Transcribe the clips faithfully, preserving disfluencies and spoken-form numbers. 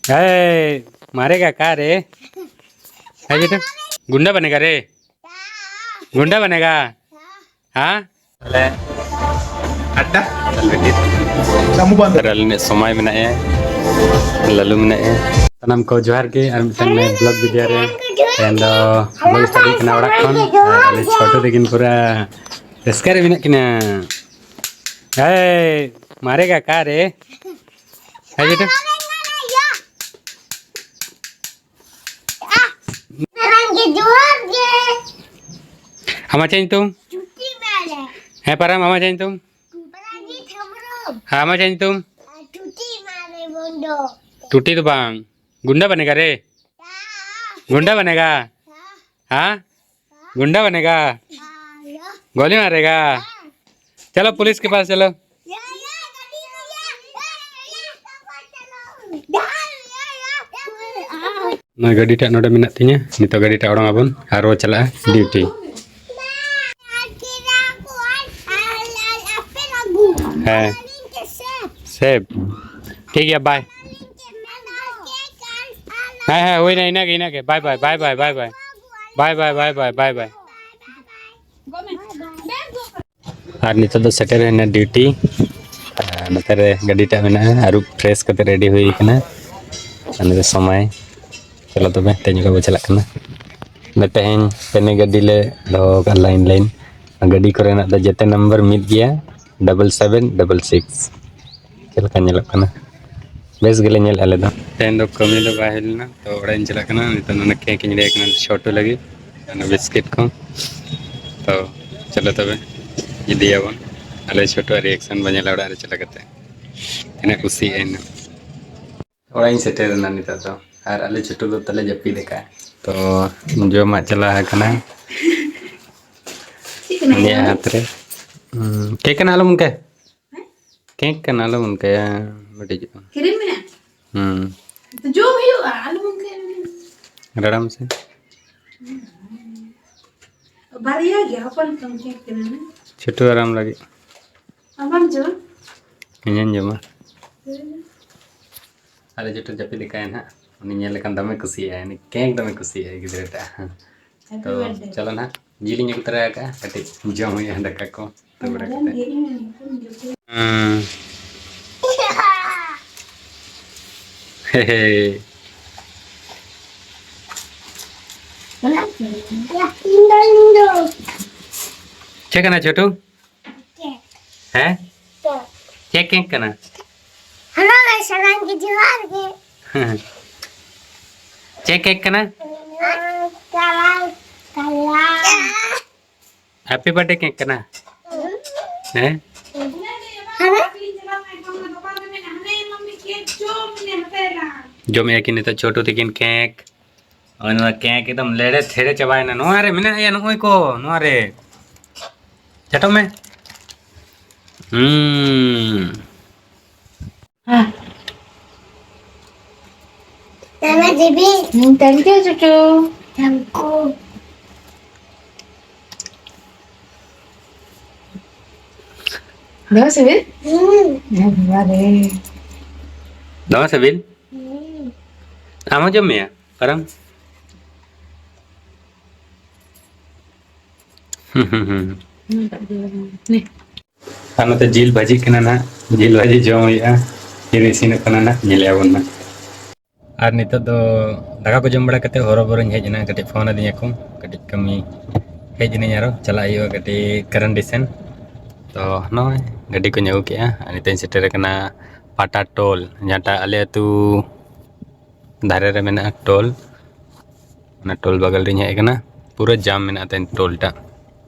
ए, मारेगा का रे? है बेटा, गुंडा बनेगा रे? गुंडा बनेगा? हाँ? ᱟᱨ ᱟᱹᱞᱤᱧ ᱥᱚᱢᱟᱭ ᱢᱮᱱᱟᱜᱼᱟ, ᱞᱟᱞᱩ ᱢᱮᱱᱟᱜᱼᱟ᱾ ᱥᱟᱱᱟᱢ ᱠᱚ ᱡᱚᱦᱟᱨ ᱜᱮ, ᱟᱨ ᱢᱤᱫᱴᱟᱝ ᱱᱟᱭᱟ vlog video ᱨᱮ᱾ ᱛᱮᱦᱮᱧ ᱫᱚ vlog start ᱦᱩᱭᱩᱜ ᱠᱟᱱᱟ ᱚᱲᱟᱜ ᱠᱷᱚᱱ᱾ ᱟᱨ ᱟᱞᱮ ᱪᱷᱳᱴᱩ ᱛᱟᱹᱠᱤᱱ ᱯᱩᱨᱟ ᱨᱟᱹᱥᱠᱟᱹ ᱨᱮ ᱢᱮᱱᱟᱜ ᱠᱤᱱᱟ᱾ ᱦᱮᱭ, ᱢᱟᱨᱮᱜᱟ ᱚᱠᱟ ᱨᱮ? ᱦᱮᱸ ᱵᱮᱴᱟ? ᱡᱚᱦᱟᱨ ᱜᱮ᱾ ᱟᱢᱟᱜ ᱪᱮᱫ ᱧᱩᱛᱩᱢ? ᱪᱩᱴᱤ ᱢᱟᱨᱮ᱾ ᱦᱮᱸ, ᱯᱟᱨᱟᱢ, ᱟᱢᱟᱜ ᱪᱮᱫ ᱧᱩᱛᱩᱢ? ᱯᱨᱟᱱᱡᱤᱛ ᱦᱮᱢᱵᱨᱚᱢ᱾ ᱦᱮᱸ, ᱟᱢᱟᱜ ᱪᱮᱫ ᱧᱩᱛᱩᱢ? ᱪᱩᱴᱤ ᱢᱟᱨᱮ ᱵᱚᱱᱫᱚ᱾ ᱴᱩᱴᱤ ᱫᱚ ᱵᱟᱝ, ᱜᱩᱱᱰᱟ ᱵᱟᱱᱮᱜᱟ ᱨᱮ? ᱦᱮᱸ᱾ ᱜᱩᱱᱰᱟ ᱵᱟᱱᱮᱜᱟ? ᱦᱮᱸ᱾ ᱦᱮᱸ? गुंडा बनेगा? गोली मारेगा? चलो पुलिस के पास चलो। ᱱᱚᱣᱟ ᱜᱟᱹᱰᱤ ᱴᱟᱜ ᱱᱚᱰᱮ ᱢᱮᱱᱟᱜ ᱛᱤᱧᱟᱹ, ᱱᱤᱛᱚᱜ ᱜᱟᱹᱰᱤ ᱴᱟᱜ ᱚᱰᱚᱝ ᱟᱵᱚᱱ ᱟᱨ ᱵᱚ ᱪᱟᱞᱟᱜᱼᱟ duty᱾ ᱦᱮᱸ, ᱥᱮᱵᱷ᱾ ᱴᱷᱤᱠ ᱜᱮᱭᱟ, bye᱾ ᱦᱮᱸ, ᱦᱮᱸ, ᱦᱩᱭᱱᱟ, ᱤᱱᱟᱹᱜᱮ, ᱤᱱᱟᱹᱜᱮ᱾ Bye, bye, bye, bye, bye, bye᱾ Bye, bye, bye, bye, bye, bye᱾ ᱟᱨ ᱱᱤᱛᱚᱜ ᱫᱚ ᱥᱮᱴᱮᱨ ᱦᱩᱭᱱᱟ duty᱾ ᱟᱨ ᱱᱚᱛᱮ ᱨᱮ ᱜᱟᱹᱰᱤ ᱴᱟᱜ ᱢᱮᱱᱟᱜᱼᱟ, ᱟᱹᱨᱩᱵ fresh ᱠᱟᱛᱮ ready ᱦᱩᱭ ᱠᱟᱱᱟ᱾ ᱟᱨ ᱱᱤᱛᱚᱜ ᱥᱚᱢᱚᱭ, ᱪᱚᱞᱚ ᱛᱚᱵᱮ, ᱛᱮᱦᱮᱧ ᱚᱠᱟ ᱵᱚ ᱪᱟᱞᱟᱜ ᱠᱟᱱᱟ? ᱛᱮᱦᱮᱧ ᱯᱮᱱᱮ ᱜᱟᱹᱰᱤ ᱞᱮ ᱫᱚᱦᱚ ᱠᱟᱜᱼᱟ line line᱾ ᱜᱟᱹᱰᱤ ᱠᱚᱨᱮᱱᱟᱜ ᱫᱚ ᱡᱮᱛᱮ number ᱢᱤᱫ ᱜᱮᱭᱟ, double seven double six᱾ ᱪᱮᱫ ᱞᱮᱠᱟ ᱧᱮᱞᱚᱜ ᱠᱟᱱᱟ? ᱵᱮᱥ ᱜᱮᱞᱮ ᱧᱮᱞ ᱟᱞᱮ ᱫᱚ᱾ ᱛᱮᱦᱮᱧ ᱫᱚ ᱠᱟᱹᱢᱤ ᱫᱚ ᱵᱟᱭ ᱦᱩᱭ ᱞᱮᱱᱟ, ᱛᱚ ᱚᱲᱟᱜ ᱤᱧ ᱪᱟᱞᱟᱜ ᱠᱟᱱᱟ᱾ ᱱᱤᱛᱚᱜ ᱱᱚᱰᱮ cake ᱤᱧ ready ᱠᱟᱱᱟ ᱪᱷᱳᱴᱩ ᱞᱟᱹᱜᱤᱫ, ᱚᱱᱟ biscuit ᱠᱚ᱾ ᱛᱚ ᱪᱚᱞᱚ ᱛᱚᱵᱮ ᱤᱫᱤᱭᱟᱵᱚᱱ᱾ ᱟᱞᱮ ᱪᱷᱳᱴᱩᱣᱟᱜ reaction ᱵᱚᱱ ᱧᱮᱞᱟ ᱚᱲᱟᱜ ᱨᱮ ᱪᱟᱞᱟᱣ ᱠᱟᱛᱮ, ᱛᱤᱱᱟᱹᱜ ᱠᱩᱥᱤᱭᱮᱱᱟ᱾ ᱚᱲᱟᱜ ᱤᱧ ᱥᱮᱴᱮᱨ ᱮᱱᱟ ᱱᱤᱛᱚᱜ ᱫᱚ, ᱟᱨ ᱟᱞᱮ ᱪᱷᱳᱴᱩ ᱫᱚ ᱛᱟᱞᱮ ᱡᱟᱹᱯᱤᱫ ᱟᱠᱟᱫ᱾ ᱛᱚ ᱡᱚᱢᱟᱜ ᱪᱟᱞᱟᱣ ᱟᱠᱟᱱᱟ᱾ ᱪᱮᱫ ᱠᱟᱱᱟ ᱩᱱᱤᱭᱟᱜ ᱱᱚᱣᱟ? ᱦᱟᱛ ᱨᱮ᱾ ᱦᱩᱸ, cake ᱠᱟᱱᱟ, ᱟᱞᱚᱢ ᱚᱱᱠᱟᱭᱟ᱾ ᱦᱮᱸ? Cake ᱠᱟᱱᱟ, ᱟᱞᱚᱢ ᱚᱱᱠᱟᱭᱟ, ᱵᱟᱹᱲᱤᱡᱚᱜᱼᱟ᱾ ᱠᱨᱤᱢ ᱢᱮᱱᱟᱜᱼᱟ? ᱦᱩᱸ᱾ ᱛᱚ ᱡᱚᱢ ᱦᱩᱭᱩᱜᱼᱟ, ᱟᱞᱚᱢ ᱚᱱᱠᱟᱭᱟ᱾ ᱨᱟᱲᱟᱢ ᱥᱮ᱾ ᱵᱟᱨᱭᱟ ᱜᱮ, ᱦᱚᱯᱚᱱ ᱦᱚᱯᱚᱱ cake ᱠᱟᱱᱟ ᱱᱟ᱾ ᱪᱷᱳᱴᱩ ᱟᱨ ᱟᱢ ᱞᱟᱹᱜᱤᱫ᱾ ᱟᱢ ᱵᱟᱢ ᱡᱚᱢᱟ? ᱤᱧᱤᱧ ᱡᱚᱢᱟ᱾ ᱦᱮᱸ᱾ ᱟᱞᱮ ᱡᱚᱴᱟ ᱡᱟᱹᱯᱤᱫ ᱞᱮᱠᱟᱭ ᱱᱟᱦᱟᱜ, ᱩᱱᱤ ᱧᱮᱞ ᱞᱮᱠᱷᱟᱱ ᱫᱚᱢᱮ ᱠᱩᱥᱤᱭᱟᱜᱼᱟᱭ, ᱩᱱᱤ ᱠᱮᱠ ᱫᱚᱢᱮ ᱠᱩᱥᱤᱭᱟᱜᱼᱟᱭ ᱜᱤᱫᱽᱨᱟᱹ ᱴᱟᱜ᱾ ᱛᱚ ᱪᱚᱞᱚ ᱱᱟᱦᱟᱜ, ᱡᱤᱞ ᱤᱧ ᱟᱹᱜᱩ ᱛᱚᱨᱟ ᱟᱠᱟᱫᱼᱟ, ᱠᱟᱹᱴᱤᱡ ᱡᱚᱢ ᱦᱩᱭᱩᱜᱼᱟ ᱫᱟᱠᱟ ᱠᱚ᱾ ᱛᱚ ᱵᱟᱲᱟ ᱠᱟᱛᱮ᱾ ᱦᱩᱸ᱾ ᱦᱮ ᱦᱮ᱾ ᱪᱮᱫ ᱠᱟᱱᱟ ᱪᱷᱳᱴᱩ? ᱦᱮᱸ? ᱪᱮᱫ ᱠᱮᱠ ᱠᱟᱱᱟ? ᱦᱮᱞᱳ ᱜᱟᱭᱥ, ᱥᱟᱱᱟᱢ ᱜᱮ ᱡᱚᱦᱟᱨ ᱜᱮ᱾ ᱪᱮᱫ ᱠᱮᱠ ᱠᱟᱱᱟ? Colour, colour. Happy birthday cake ᱠᱟᱱᱟ? ᱦᱮᱸ? ᱦᱮᱸ? ᱡᱚᱢᱮᱜᱼᱟ ᱠᱤᱱ ᱱᱤᱛᱚᱜ ᱪᱷᱳᱴᱩ ᱛᱤᱠᱤᱱ ᱠᱮᱠ᱾ ᱦᱳᱭ, ᱱᱚᱣᱟ ᱠᱮᱠ ᱮᱠᱫᱚᱢ ᱞᱮᱲᱮ ᱛᱷᱮᱲᱮ ᱪᱟᱵᱟᱭᱮᱱᱟ᱾ ᱱᱚᱣᱟ ᱨᱮ ᱢᱮᱱᱟᱜ ᱭᱟ, ᱱᱚᱜᱼᱚᱭ ᱠᱚ, ᱱᱚᱣᱟ ᱨᱮ᱾ ᱪᱟᱴᱚᱜ ᱢᱮ᱾ ᱦᱩᱸ᱾ ᱦᱮᱸ᱾ ᱛᱟᱦᱞᱮ ᱡᱤᱵᱤ᱾ ᱦᱩᱸ, thank you, ᱪᱩᱪᱩ᱾ Thank you᱾ ᱫᱚᱢᱮ ᱥᱤᱵᱤᱞ? ᱦᱩᱸ᱾ ᱮ ᱵᱟᱵᱟ ᱨᱮ᱾ ᱫᱚᱢᱮ ᱥᱤᱵᱤᱞ? ᱦᱩᱸ᱾ ᱟᱢ ᱦᱚᱸ ᱡᱚᱢ ᱢᱮᱭᱟ, ᱯᱟᱨᱚᱢ᱾ ᱦᱩᱸ, ᱦᱩᱸ, ᱦᱩᱸ᱾ ᱦᱩᱸ, ᱫᱟᱜ ᱫᱩᱞ ᱟᱠᱟᱱᱟ᱾ ᱱᱮ᱾ ᱟᱨ ᱱᱚᱛᱮ ᱡᱤᱞ ᱵᱷᱟᱹᱡᱤᱜ ᱠᱟᱱᱟ ᱱᱟᱦᱟᱜ, ᱡᱤᱞ ᱵᱷᱟᱹᱡᱤ ᱡᱚᱢ ᱦᱩᱭᱩᱜᱼᱟ, ᱛᱤᱨᱮ ᱤᱥᱤᱱᱚᱜ ᱠᱟᱱᱟ ᱱᱟᱦᱟᱜ, ᱧᱮᱞᱮᱜᱼᱟ ᱵᱚᱱ ᱱᱟᱦᱟᱜ᱾ ᱟᱨ ᱱᱤᱛᱚᱜ ᱫᱚ ᱫᱟᱠᱟ ᱠᱚ ᱡᱚᱢ ᱵᱟᱲᱟ ᱠᱟᱛᱮ ᱦᱚᱨᱚᱵᱚᱨᱚᱧ ᱦᱮᱡ ᱮᱱᱟ, ᱠᱟᱹᱴᱤᱡ ᱯᱷᱳᱱ ᱟᱹᱫᱤᱧᱟ ᱠᱚ, ᱠᱟᱹᱴᱤᱡ ᱠᱟᱹᱢᱤ ᱦᱮᱡ ᱮᱱᱟᱹᱧ, ᱟᱨᱚ ᱪᱟᱞᱟᱜ ᱦᱩᱭᱩᱜᱼᱟ ᱠᱟᱹᱴᱤᱡ ᱠᱟᱨᱟᱱᱰᱤ ᱥᱮᱱ᱾ ᱛᱚ ᱱᱚᱜᱼᱚᱭ ᱜᱟᱹᱰᱤ ᱠᱚᱧ ᱟᱹᱜᱩ ᱠᱮᱜᱼᱟ, ᱟᱨ ᱱᱤᱛᱚᱜ ᱤᱧ ᱥᱮᱴᱮᱨ ᱟᱠᱟᱱᱟ ᱯᱟᱴᱟ ᱴᱳᱞ, ᱡᱟᱦᱟᱸᱴᱟᱜ ᱟᱞᱮ ᱟᱹᱛᱩ ᱫᱷᱟᱨᱮ ᱨᱮ ᱢᱮᱱᱟᱜᱼᱟ ᱴᱳᱞ᱾ ᱚᱱᱟ ᱴᱳᱞ ᱵᱟᱜᱟᱞ ᱨᱤᱧ ᱦᱮᱡ ᱟᱠᱟᱱᱟ, ᱯᱩᱨᱟᱹ ᱡᱟᱢ ᱢᱮᱱᱟᱜᱼᱟ ᱛᱮᱦᱮᱧ ᱴᱳᱞ ᱴᱟᱜ᱾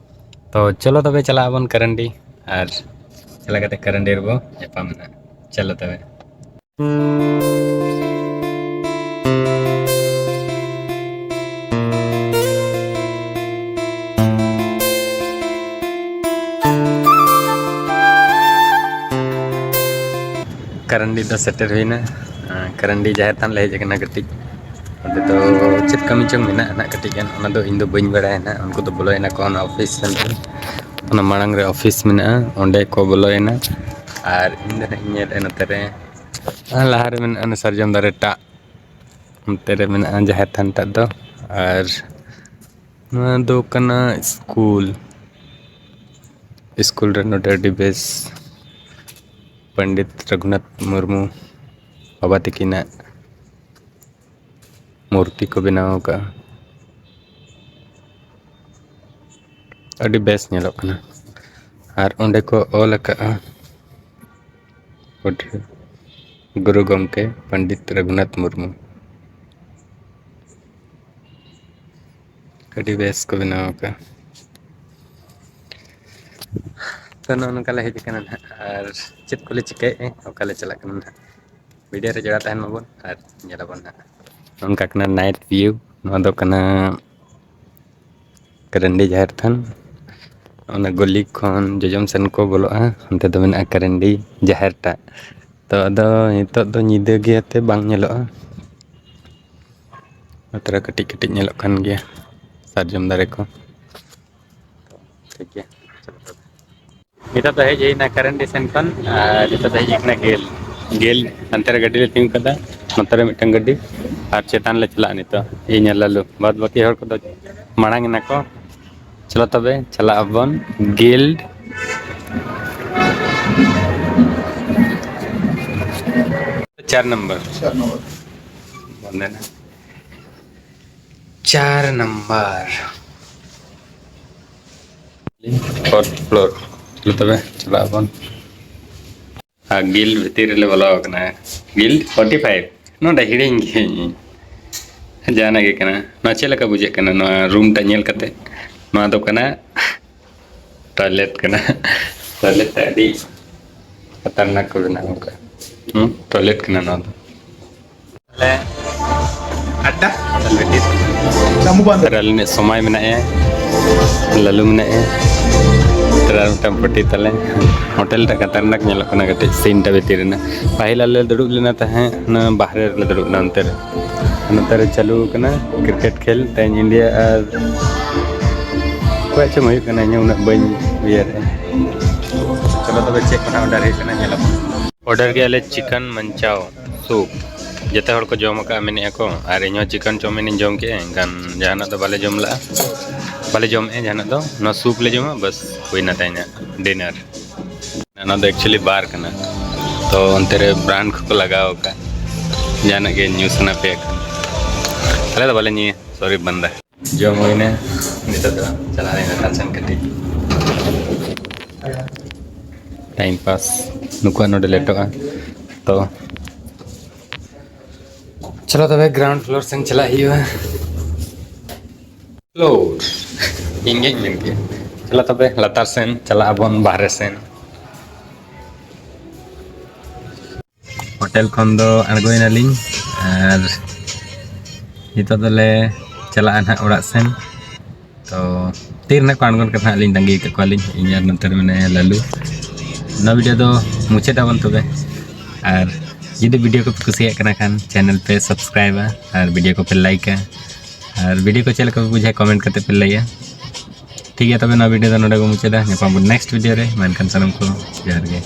ᱛᱚ ᱪᱚᱞᱚ ᱛᱚᱵᱮ ᱪᱟᱞᱟᱜ ᱟᱵᱚᱱ ᱠᱟᱨᱟᱱᱰᱤ, ᱟᱨ ᱪᱟᱞᱟᱣ ᱠᱟᱛᱮ ᱠᱟᱨᱟᱱᱰᱤ ᱨᱮᱵᱚ ᱧᱟᱯᱟᱢ ᱮᱱᱟ᱾ ᱪᱚᱞᱚ ᱛᱚᱵᱮ᱾ ᱠᱟᱨᱟᱱᱰᱤ ᱫᱚ ᱥᱮᱴᱮᱨ ᱦᱩᱭᱱᱟ᱾ ᱟᱨ ᱠᱟᱨᱟᱱᱰᱤ ᱡᱟᱦᱮᱨ ᱛᱷᱟᱱ ᱞᱮ ᱦᱮᱡ ᱟᱠᱟᱱᱟ ᱠᱟᱹᱴᱤᱡ᱾ ᱚᱸᱰᱮ ᱫᱚ ᱪᱮᱫ ᱠᱟᱹᱢᱤ ᱪᱚᱝ ᱢᱮᱱᱟᱜᱼᱟ ᱱᱟᱜ ᱠᱟᱹᱴᱤᱡ ᱜᱟᱱ, ᱚᱱᱟ ᱫᱚ ᱤᱧ ᱫᱚ ᱵᱟᱹᱧ ᱵᱟᱲᱟᱭᱟ ᱱᱟᱜ᱾ ᱩᱱᱠᱩ ᱫᱚ ᱵᱚᱞᱚᱭᱮᱱᱟ ᱠᱚ ᱚᱱᱟ ᱚᱯᱷᱤᱥ ᱥᱮᱱ ᱨᱮ᱾ ᱚᱱᱟ ᱢᱟᱲᱟᱝ ᱨᱮ ᱚᱯᱷᱤᱥ ᱢᱮᱱᱟᱜᱼᱟ, ᱚᱸᱰᱮ ᱠᱚ ᱵᱚᱞᱚᱭᱮᱱᱟ᱾ ᱟᱨ ᱤᱧ ᱫᱚ ᱱᱟᱜ ᱤᱧ ᱧᱮᱞᱮᱫᱼᱟ ᱱᱚᱛᱮ ᱨᱮ ᱟᱨ ᱞᱟᱦᱟᱨᱮ ᱢᱮᱱᱟᱜᱼᱟ ᱚᱱᱟ ᱥᱟᱨᱡᱚᱢ ᱫᱟᱨᱮ ᱴᱟᱜ, ᱚᱱᱛᱮ ᱨᱮ ᱢᱮᱱᱟᱜᱼᱟ ᱡᱟᱦᱮᱨ ᱛᱷᱟᱱ ᱴᱟᱜ ᱫᱚ᱾ ᱟᱨ ᱱᱚᱣᱟ ᱫᱚ ᱠᱟᱱᱟ ᱥᱠᱩᱞ, ᱥᱠᱩᱞ ᱨᱮ ᱱᱚᱰᱮ ᱟᱹᱰᱤ ᱵᱮᱥ ᱯᱚᱱᱰᱤᱛ ᱨᱚᱜᱷᱩᱱᱟᱛᱷ ᱢᱩᱨᱢᱩ ᱵᱟᱵᱟ ᱛᱟᱹᱠᱤᱱᱟᱜ ᱢᱩᱨᱛᱤ ᱠᱚ ᱵᱮᱱᱟᱣ ᱟᱠᱟᱫᱼᱟ᱾ ᱟᱹᱰᱤ ᱵᱮᱥ ᱧᱮᱞᱚᱜ ᱠᱟᱱᱟ᱾ ᱟᱨ ᱚᱸᱰᱮ ᱠᱚ ᱚᱞ ᱟᱠᱟᱫᱼᱟ, ᱯᱟᱹᱴᱷᱩᱣᱟᱹ ᱜᱩᱨᱩ ᱜᱚᱢᱠᱮ ᱯᱚᱱᱰᱤᱛ ᱨᱚᱜᱷᱩᱱᱟᱛᱷ ᱢᱩᱨᱢᱩ᱾ ᱟᱹᱰᱤ ᱵᱮᱥ ᱠᱚ ᱵᱮᱱᱟᱣ ᱟᱠᱟᱫᱼᱟ᱾ ᱛᱚ, ᱱᱚᱜᱼᱚ ᱱᱚᱝᱠᱟ ᱞᱮ ᱦᱮᱡ ᱟᱠᱟᱱᱟ ᱱᱟᱦᱟᱜ, ᱟᱨ ᱪᱮᱫ ᱠᱚᱞᱮ ᱪᱤᱠᱟᱹᱭᱮᱫᱼᱟ, ᱚᱠᱟ ᱞᱮ ᱪᱟᱞᱟᱜ ᱠᱟᱱᱟ ᱱᱟᱦᱟᱜ, ᱵᱷᱤᱰᱤᱭᱳ ᱨᱮ ᱡᱚᱲᱟᱣ ᱛᱟᱦᱮᱱ ᱢᱟᱵᱚᱱ ᱟᱨ ᱧᱮᱞᱟᱵᱚᱱ ᱱᱟᱦᱟᱜ᱾ ᱱᱚᱝᱠᱟ ᱠᱟᱱᱟ ᱱᱟᱭᱤᱴ ᱵᱷᱤᱭᱩ᱾ ᱱᱚᱣᱟ ᱫᱚ ᱠᱟᱱᱟ ᱠᱟᱨᱟᱱᱰᱤ ᱡᱟᱦᱮᱨ ᱛᱷᱟᱱ᱾ ᱚᱱᱟ ᱜᱚᱞᱤ ᱠᱷᱚᱱ ᱡᱚᱡᱚᱢ ᱥᱮᱱ ᱠᱚ ᱵᱚᱞᱚᱜᱼᱟ, ᱚᱱᱛᱮ ᱫᱚ ᱢᱮᱱᱟᱜᱼᱟ ᱠᱟᱨᱟᱱᱰᱤ ᱡᱟᱦᱮᱨ ᱴᱟᱜ᱾ ᱛᱚ, ᱟᱫᱚ ᱱᱤᱛᱚᱜ ᱫᱚ ᱧᱤᱫᱟᱹ ᱜᱮᱭᱟ ᱛᱮ ᱵᱟᱝ ᱧᱮᱞᱚᱜᱼᱟ᱾ ᱱᱚᱛᱮ ᱨᱮ ᱠᱟᱹᱴᱤᱡ ᱠᱟᱹᱴᱤᱡ ᱧᱮᱞᱚᱜ ᱠᱟᱱ ᱜᱮᱭᱟ ᱥᱟᱨᱡᱚᱢ ᱫᱟᱨᱮ ᱠᱚ᱾ ᱴᱷᱤᱠ ᱜᱮᱭᱟ, ᱱᱤᱛᱚᱜ ᱫᱚ ᱦᱮᱡ ᱦᱩᱭᱱᱟ ᱠᱟᱨᱮᱱ ᱥᱴᱮᱥᱚᱱ ᱠᱷᱚᱱ, ᱟᱨ ᱱᱤᱛᱚᱜ ᱫᱚ ᱦᱮᱡ ᱦᱩᱭᱱᱟ ᱜᱮᱞ᱾ ᱜᱮᱞ, ᱦᱟᱱᱛᱮ ᱨᱮ ᱜᱟᱹᱰᱤ ᱞᱮ ᱛᱤᱸᱜᱩ ᱠᱟᱫᱟ, ᱱᱚᱛᱮ ᱨᱮ ᱢᱤᱫᱴᱟᱝ ᱜᱟᱹᱰᱤ, ᱟᱨ ᱪᱮᱛᱟᱱ ᱞᱮ ᱪᱟᱞᱟᱜᱼᱟ ᱱᱤᱛᱚᱜ᱾ ᱤᱧ ᱟᱨ ᱞᱟᱞᱩ, ᱵᱟᱫ ᱵᱟᱹᱠᱤ ᱦᱚᱲ ᱠᱚᱫᱚ ᱢᱟᱲᱟᱝ ᱮᱱᱟ ᱠᱚ᱾ ᱪᱚᱞᱚ ᱛᱚᱵᱮ ᱪᱟᱞᱟᱜ ᱟᱵᱚᱱ ᱜᱤᱞᱰ᱾ ᱪᱟᱨ ᱱᱚᱢᱵᱚᱨ᱾ ᱪᱟᱨ ᱱᱚᱢᱵᱚᱨ᱾ ᱵᱚᱱᱫᱮᱱᱟ᱾ ᱪᱟᱨ ᱱᱟᱢᱵᱟᱨ, ᱯᱷᱳᱨᱛᱷ ᱯᱷᱞᱳᱨ᱾ ᱪᱚᱞᱚ ᱛᱚᱵᱮ ᱪᱟᱞᱟᱜ ᱟᱵᱚᱱ᱾ ᱟᱨ ᱜᱤᱞᱰ ᱵᱷᱤᱛᱤᱨ ᱨᱮᱞᱮ ᱵᱚᱞᱚ ᱟᱠᱟᱱᱟ᱾ ᱜᱤᱞᱰ ᱯᱷᱳᱨᱴᱤ ᱯᱷᱟᱭᱤᱵᱷ, ᱱᱚᱰᱮ ᱦᱤᱲᱤᱧ ᱜᱤᱭᱟᱹᱧ ᱤᱧ᱾ ᱡᱟᱦᱟᱱᱟᱜ ᱜᱮ ᱠᱟᱱᱟ᱾ ᱱᱚᱣᱟ ᱪᱮᱫ ᱞᱮᱠᱟ ᱵᱩᱡᱷᱟᱹᱜ ᱠᱟᱱᱟ, ᱱᱚᱣᱟ ᱨᱩᱢ ᱴᱟᱜ ᱧᱮᱞ ᱠᱟᱛᱮ? ᱱᱚᱣᱟ ᱫᱚ ᱠᱟᱱᱟ ᱴᱚᱭᱞᱮᱴ ᱠᱟᱱᱟ᱾ ᱴᱚᱭᱞᱮᱴ ᱛᱮ ᱟᱹᱰᱤ ᱠᱷᱟᱛᱟᱨᱱᱟᱠ ᱠᱚ ᱵᱮᱱᱟᱣ ᱟᱠᱟᱫ᱾ ᱦᱩᱸ, ᱴᱚᱭᱞᱮᱴ ᱠᱟᱱᱟ ᱱᱚᱣᱟ ᱫᱚ᱾ ᱟᱞᱮ ᱟᱰᱰᱟ ᱦᱳᱴᱮᱞ ᱵᱷᱤᱛᱤᱨ᱾ ᱨᱟᱞᱤ ᱨᱤᱱᱤᱡ ᱥᱚᱢᱟᱭ ᱢᱮᱱᱟᱭᱟ, ᱞᱟᱞᱩ ᱢᱮᱱᱟᱭᱟ᱾ ᱛᱟᱨᱟ ᱢᱤᱫᱴᱟᱝ ᱯᱟᱹᱴᱤ ᱛᱟᱞᱮ᱾ ᱦᱳᱴᱮᱞ ᱴᱟ ᱠᱷᱟᱛᱟᱨᱱᱟᱠ ᱧᱮᱞᱚᱜ ᱠᱟᱱᱟ ᱠᱟᱹᱴᱤᱡ ᱥᱤᱱ ᱴᱟ ᱵᱷᱤᱛᱤᱨ ᱨᱮᱱᱟᱜ᱾ ᱯᱟᱹᱦᱤᱞ ᱟᱞᱮ ᱞᱮ ᱫᱩᱲᱩᱵ ᱞᱮᱱᱟ ᱛᱟᱦᱮᱸᱫ ᱚᱱᱟ ᱵᱟᱦᱨᱮ ᱨᱮᱞᱮ ᱫᱩᱲᱩᱵ ᱞᱮᱱᱟ ᱚᱱᱛᱮ ᱨᱮ᱾ ᱱᱚᱛᱮ ᱨᱮ ᱪᱟᱹᱞᱩ ᱟᱠᱟᱱᱟ ᱠᱨᱤᱠᱮᱴ ᱠᱷᱮᱞ, ᱛᱮᱦᱮᱧ ᱤᱱᱰᱤᱭᱟ ᱟᱨ ᱚᱠᱚᱭᱟᱜ ᱪᱚᱝ ᱦᱩᱭᱩᱜ ᱠᱟᱱᱟ, ᱤᱧ ᱦᱚᱸ ᱩᱱᱟᱹᱜ ᱵᱟᱹᱧ ᱩᱭᱦᱟᱹᱨᱮᱜᱼᱟ᱾ ᱪᱚᱞᱚ ᱛᱚᱵᱮ ᱪᱮᱫ ᱠᱚ ᱱᱟᱜ ᱚᱰᱟᱨ ᱦᱩᱭᱩᱜ ᱠᱟᱱᱟ, ᱧᱮᱞ ᱟᱵᱚᱱ᱾ ᱚᱰᱟᱨ ᱠᱮᱜᱼᱟ ᱞᱮ ᱪᱤᱠᱮᱱ ᱢᱟᱱᱪᱟᱣ ᱥᱩᱯ᱾ ᱡᱚᱛᱚ ᱦᱚᱲ ᱠᱚ ᱡᱚᱢ ᱟᱠᱟᱫᱼᱟ ᱢᱮᱱᱮᱫᱼᱟ ᱠᱚ, ᱟᱨ ᱤᱧᱦᱚᱸ ᱪᱤᱠᱮᱱ ᱪᱟᱣᱢᱤᱱ ᱤᱧ ᱡᱚᱢ ᱠᱮᱜᱼᱟ, ᱮᱱᱠᱷᱟᱱ ᱡᱟᱦᱟᱱᱟᱜ ᱫᱚ ᱵᱟᱞᱮ ᱡᱚᱢ ᱞᱟᱜᱼᱟ, ᱵᱟᱞᱮ ᱡᱚᱢᱮᱜᱼᱟ ᱡᱟᱦᱟᱱᱟᱜ ᱫᱚ᱾ ᱱᱚᱣᱟ ᱥᱩᱯ ᱞᱮ ᱡᱚᱢᱟ, ᱵᱟᱥ ᱦᱩᱭᱱᱟ ᱛᱮᱦᱮᱧᱟᱜ ᱰᱤᱱᱟᱨ᱾ ᱱᱚᱣᱟ ᱫᱚ ᱮᱠᱪᱩᱭᱮᱞᱤ ᱵᱟᱨ ᱠᱟᱱᱟ, ᱛᱚ ᱚᱱᱛᱮ ᱨᱮ ᱵᱨᱟᱱᱰ ᱠᱚᱠᱚ ᱞᱟᱜᱟᱣ ᱟᱠᱟᱫ, ᱡᱟᱦᱟᱱᱟᱜ ᱜᱮ ᱧᱩ ᱥᱟᱱᱟ ᱯᱮᱭᱟ ᱠᱷᱟᱱ᱾ ᱟᱞᱮ ᱫᱚ ᱵᱟᱞᱮ ᱧᱩᱭᱟ, ᱥᱚᱨᱤ ᱵᱟᱱᱫᱟ᱾ ᱡᱚᱢ ᱦᱩᱭᱱᱟ, ᱱᱤᱛᱚᱜ ᱫᱚ ᱪᱟᱞᱟᱜ ᱦᱩᱭᱩᱜᱼᱟ ᱠᱟᱪᱟᱱ ᱠᱟᱹᱴᱤᱡ ᱴᱟᱭᱤᱢ ᱯᱟᱥ᱾ ᱱᱩᱠᱩᱣᱟᱜ ᱱᱚᱰᱮ ᱞᱮᱴᱚᱜᱼᱟ, ᱛᱚ ᱪᱚᱞᱚ ᱛᱚᱵᱮ ᱜᱨᱟᱣᱩᱱᱰ ᱯᱷᱞᱳᱨ ᱥᱮᱱ ᱪᱟᱞᱟᱜ ᱦᱩᱭᱩᱜᱼᱟ᱾ ᱯᱷᱞᱳᱨ ᱤᱧ ᱜᱮᱧ ᱢᱮᱱ ᱠᱮᱜᱼᱟ᱾ ᱪᱚᱞᱚ ᱛᱚᱵᱮ ᱞᱟᱛᱟᱨ ᱥᱮᱱ ᱪᱟᱞᱟᱜ ᱟᱵᱚᱱ, ᱵᱟᱦᱨᱮ ᱥᱮᱱ᱾ ᱦᱳᱴᱮᱞ ᱠᱷᱚᱱ ᱫᱚ ᱟᱬᱜᱚᱭᱮᱱᱟᱞᱤᱧ ᱟᱨ ᱱᱤᱛᱚᱜ ᱫᱚᱞᱮ ᱪᱟᱞᱟᱜᱼᱟ ᱱᱟᱦᱟᱜ ᱚᱲᱟᱜ ᱥᱮᱱ᱾ ᱛᱚ ᱛᱤᱨ ᱱᱟᱦᱟᱜ ᱠᱚ ᱟᱬᱜᱚᱱ ᱠᱟᱱᱟ ᱦᱟᱸᱜ, ᱞᱤᱧ ᱛᱟᱺᱜᱤ ᱟᱠᱟᱫ ᱠᱚᱣᱟᱞᱤᱧ, ᱤᱧ ᱟᱨ ᱱᱚᱛᱮ ᱨᱮ ᱢᱮᱱᱟᱭᱟ ᱞᱟᱞᱩ᱾ ᱱᱚᱣᱟ ᱵᱷᱤᱰᱤᱭᱳ ᱫᱚ ᱢᱩᱪᱟᱹᱫ ᱟᱵᱚᱱ ᱛᱚᱵᱮ, ᱟᱨ ᱡᱩᱫᱤ ᱵᱷᱤᱰᱤᱭᱳ ᱠᱚᱯᱮ ᱠᱩᱥᱤᱭᱟᱜ ᱠᱟᱱᱟ ᱠᱷᱟᱱ ᱪᱮᱱᱮᱞ ᱯᱮ ᱥᱟᱵᱥᱠᱨᱟᱭᱤᱵᱟ ᱟᱨ ᱵᱷᱤᱰᱤᱭᱳ ᱠᱚᱯᱮ ᱞᱟᱭᱤᱠᱟ, ᱟᱨ ᱵᱷᱤᱰᱤᱭᱳ ᱠᱚ ᱪᱮᱫ ᱞᱮᱠᱟ ᱯᱮ ᱵᱩᱡᱷᱟᱹᱣᱟ ᱠᱚᱢᱮᱱᱴ ᱠᱟᱛᱮ ᱯᱮ ᱞᱟᱹᱭᱟ᱾ ᱴᱷᱤᱠ ᱜᱮᱭᱟ, ᱛᱚᱵᱮ ᱱᱚᱣᱟ ᱵᱷᱤᱰᱤᱭᱳ ᱫᱚ ᱱᱚᱰᱮ ᱵᱚᱱ ᱢᱩᱪᱟᱹᱫᱟ᱾ ᱧᱟᱯᱟᱢ ᱵᱚᱱ ᱱᱮᱠᱥᱴ ᱵᱷᱤᱰᱤᱭᱳ ᱨᱮ᱾ ᱢᱟ ᱮᱱᱠᱷᱟᱱ ᱥᱟᱱᱟᱢ ᱠᱚ ᱡᱚᱦᱟᱨ ᱜᱮ᱾